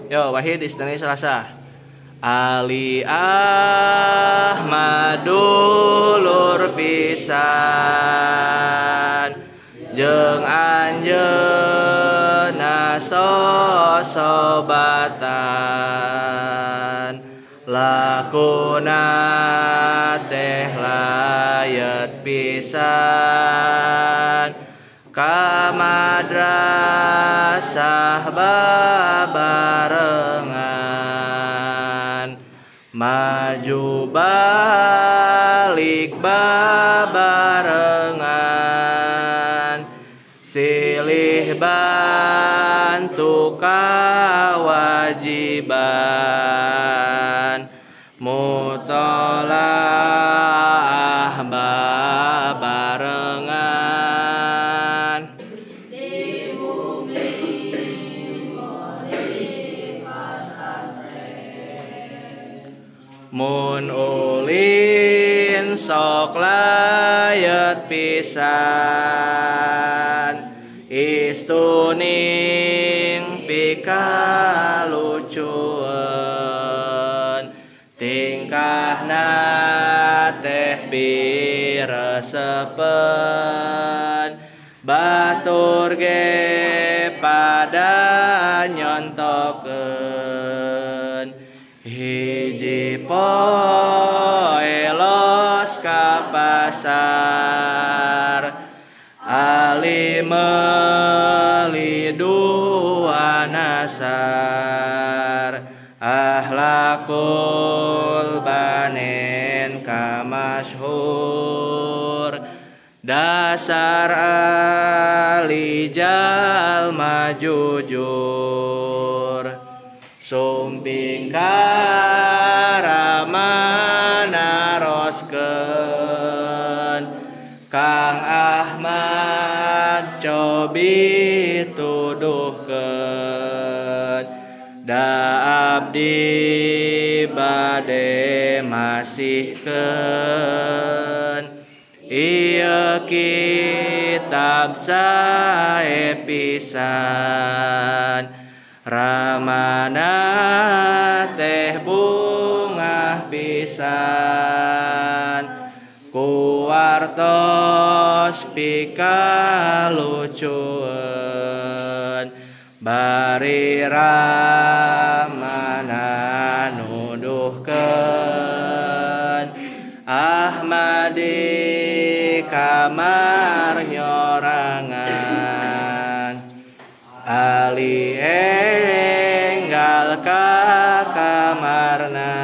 Yo Wahid Isnani Selasa. Ali Ahmad dulur pisan jeung anjeunna sosobatan lakuna teh layet pisan ka madrasah babarengan maju balik babarengan silih bantu kawajiban mutolaah babarengan di bumi di pasantren mun ulin sok layet pisan istuning pikalucueun tingkahna teh biresepen batur ge pada nyontokeun hiji poe los ka pasar Ali meuli dua nasar ahlakul banin ka masyhur dasar ali jalma jujur sumping karamana naroskeun Kang Ahmad cobi tuduhkeun da abdi bade masihkeun ieu kitab sae pisan ramana teh bungah pisan kuartos pikalucueun bari ramana nuduhkeun Ahmadi kamar nyorangan Ali enggal ka kamarna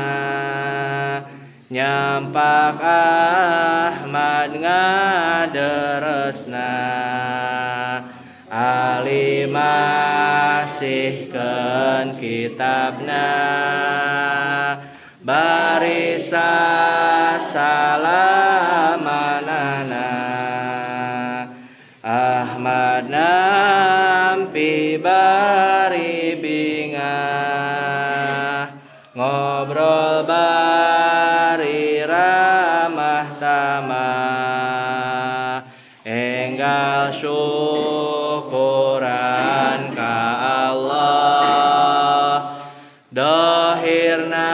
nyampak Ahmad ngaderesna Ali masihkeun kitabna barisa salamanana Ahmad nampi bari bingah ngobrol bari ramah tamah enggal syukuran ka Allah dohirna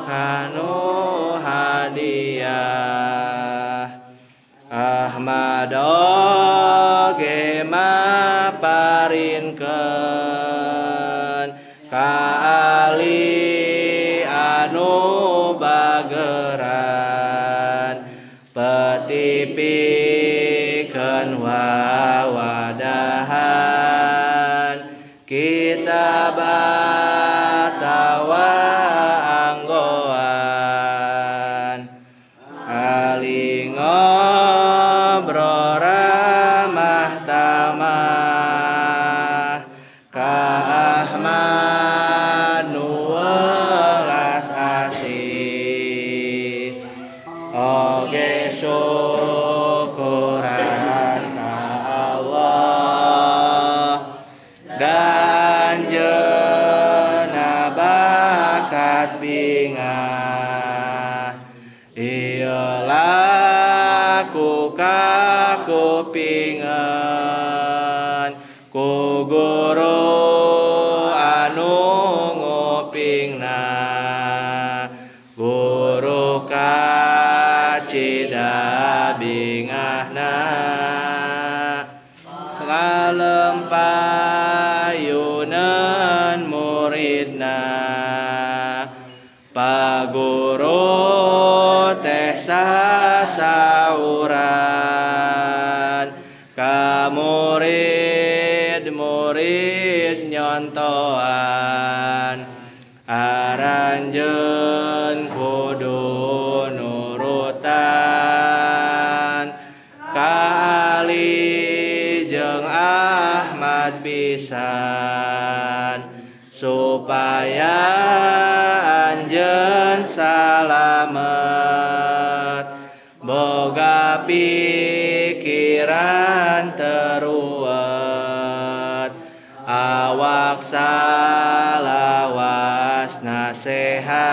kanu hadiah Ahmad oge maparinkeun ka Ali anu bageran petipikeun wawadahan kitab atawa anggoan Ali ngobrol ramah tamah ka Ahmad nu welas asih oge syukuran ka Allah dan jeuna bakat bingah ieu laku kakupingeun ku guru anu Kalempayuneun muridna paguru teh sasauran ka murid-murid nyontoan aranjeun kudu nurutan ka Ali jeung Ahmad pisan supaya anjeun salamet boga pikiran teruwet awak salawas nasehat.